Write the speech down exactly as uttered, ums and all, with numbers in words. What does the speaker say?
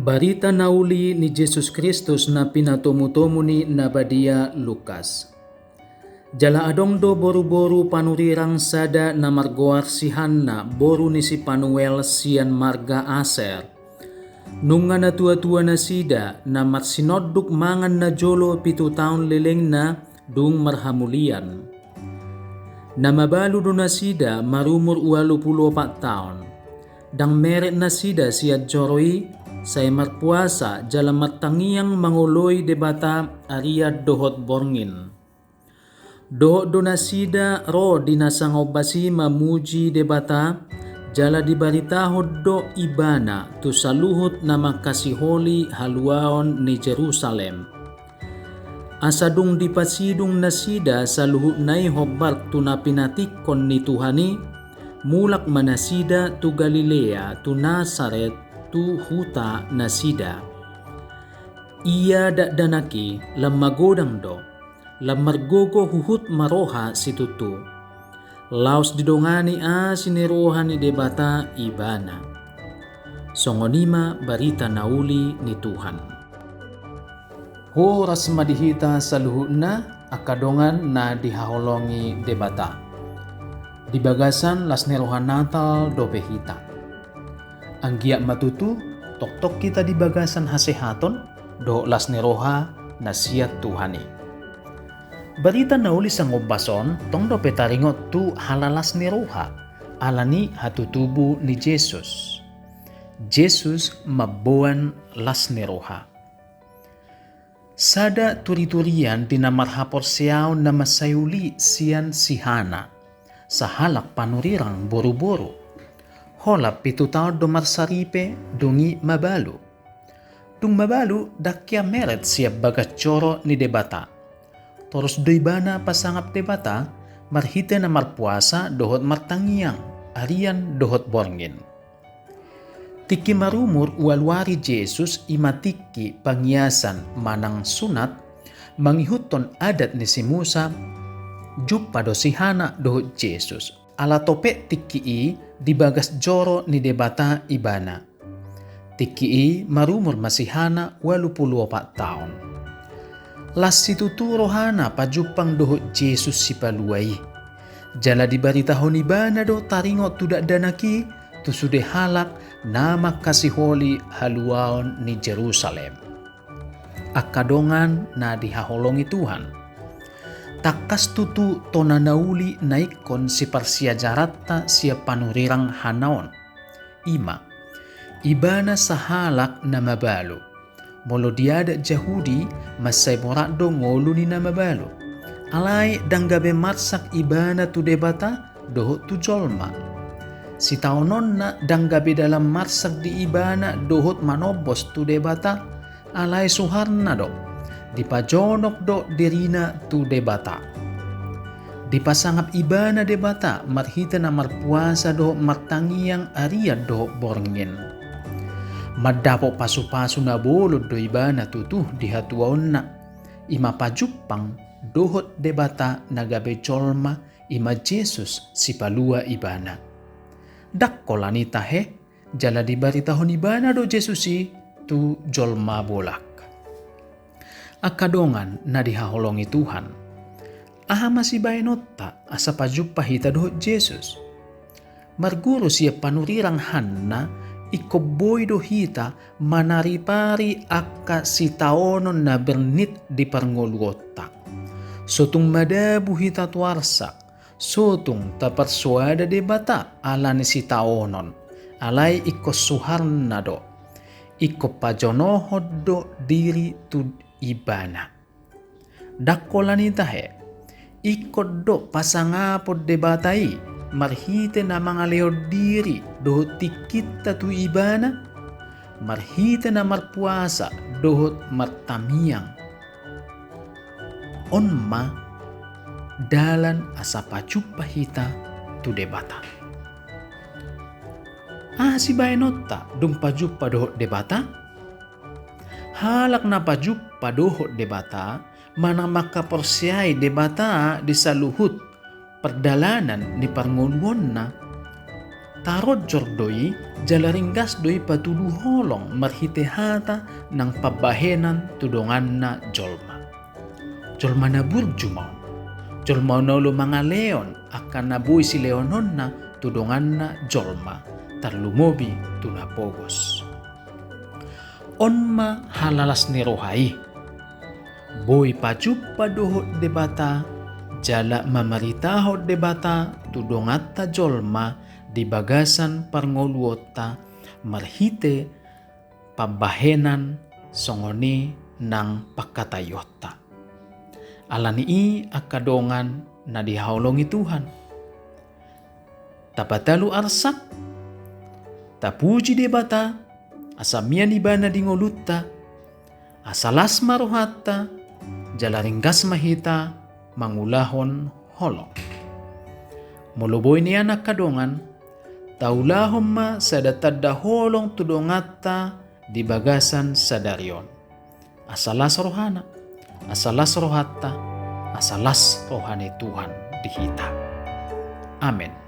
Barita na uli ni Jesus Kristus na pinatomutomu ni na badia Lukas. Jala adong do boruboru panurirang sada na margoar si Hanna, boru ni si Panuel sian marga Aser. Nunga natuatua nasida, na marsinonduk mangan najolo pitu taon lelengna, dung marhamulian. Na mabalu do nasida marumur ualu pulu opat taon. Ndang meret nasida sian joro i, sai marpuasa jala martangiang mangoloi Debata arian dohot borngin. Dohot do nasida ro di na sangombas i mamuji Debata, jala dibaritahon do Ibana tu saluhut na mangkasiholi haluaon ni Jerusalem. Asa dung dipasidung nasida saluhutna i hombar tu na pinatingkon ni Tuhan i, mulak ma nasida tu Galilea, tu Nasaret, tu huta nasida. Ia dakdanak i lam magodang do, lam margogo huhut ma roha situtu. Laos didongani asi ni roha ni Debata ibana. Songon i ma barita na uli ni Tuhan. Horas ma di hita saluhutna, angka dongan na dihaholongi Debata. Di bagasan las ni roha Natal dope hita. Anggiat ma tutu, tongtong hita di bagasan hasehaton, dohot las ni roha na sian Tuhan i. Barita na uli sangombas on, tong dope taringot tu halalas ni roha, ala ni hatutubu ni Jesus. Jesus mamboan las ni roha. Sada turiturian di na marhaporseaon na mansai uli sian si Hanna, sahalak panurirang boruboru. Holan pitu taon do marsaripe, dung i mabalu. Dung mabalu, ndang hea meret sian bagas joro ni Debata. Torus do ibana pasangap Debata, marhite na marpuasa dohot martangiang, arian dohot borngin. Tingki marumur ualu ari Jesus, i ma tingki pangiasan manang sunat, mangihuthon adat ni si Musa, jumpa do si Hanna dohot Jesus. Ala topet tingki i di bagas joro ni Debata ibana. Tingki i marumur ma si Hanna ualu pulu opat taon. Las situtu rohana pajumpang dohot Jesus Sipalua i. Jala dibaritahon ibana do taringot tu dakdanak i tu sude halak na mangkasiholi haluaon ni Jerusalem. Angka dongan na dihaholongi Tuhan. Tangkas tutu tona na uli na ingkon siparsiajaranta sian panurirang Hanna on. I ma, ibana sahalak na mabalu. Molo di adat Jahudi, mansai borat do ngolu ni na mabalu. Alai ndang gabe marsak ibana tu Debata dohot tu jolma. Sitaononna ndang gabe dalan marsak di ibana dohot manombos tu Debata, alai suharna do, dipajonok do dirina tu Debata. Dipasangap ibana Debata marhite na marpuasa dohot martangiang, arian dohot borngin. Mandapot pasupasu na bolon do ibana tutu di hatuaonna, i ma pajumpang dohot Debata na gabe jolma, i ma Jesus Sipalua ibana. Ndang holan i tahe, jala dibaritahon ibana do Jesus i tu jolma bolak. Angka dongan na dihaholongi Tuhan. Aha ma sibaenonta asa pajumpa hita dohot Jesus? Marguru sian panurirang Hanna, ingkon boi do hita manaripari angka sitaonon na bernit di parngoluonta. So tung madabu hita tu arsak, so tung taparsoada Debata ala ni sitaonon, alai ingkon suharna do, ingkon pajonohon do diri tu Ibana. Ndang holan i tahe, ingkon do pasangapon Debata i marhite na mangalehon diri dohot tingkinta tu Ibana, marhite na marpuasa dohot martangiang. On ma dalan asa pajumpa hita tu Debata. Aha sibaenonta dung pajumpa dohot Debata? Halak na pajumpa dohot Debata manang mangkaporseai Debata di saluhut pardalanan ni parngoluonna, Taronjor do i, jala ringgas do i patudu holong marhite hata nang pambahenan tu donganna jolma. Jolma na burju ma on. Jolma na olo mangalehon angka na boi silehononna tu donganna jolma, tarlumobi tu na pogos. On ma halalas ni roha i. Boi pajumpa dohot Debata, jala mamaritahon Debata tu donganta jolma di bagasan parngoluonta marhite pambahenan songon i nang pangkataionta. Ala ni i angka dongan na dihaholongi Tuhan. Tapatalu arsak, tapuji Debata, asa mian Ibana di ngolunta, asa las ma rohanta, jala ringgas ma hita mangulahon holong. Molo boi nian angka dongan, taulahon ma sada tanda holong tu donganta di bagasan sadari on. Asa las rohana, asa las rohanta, asa las roha ni Tuhan di hita. Amen.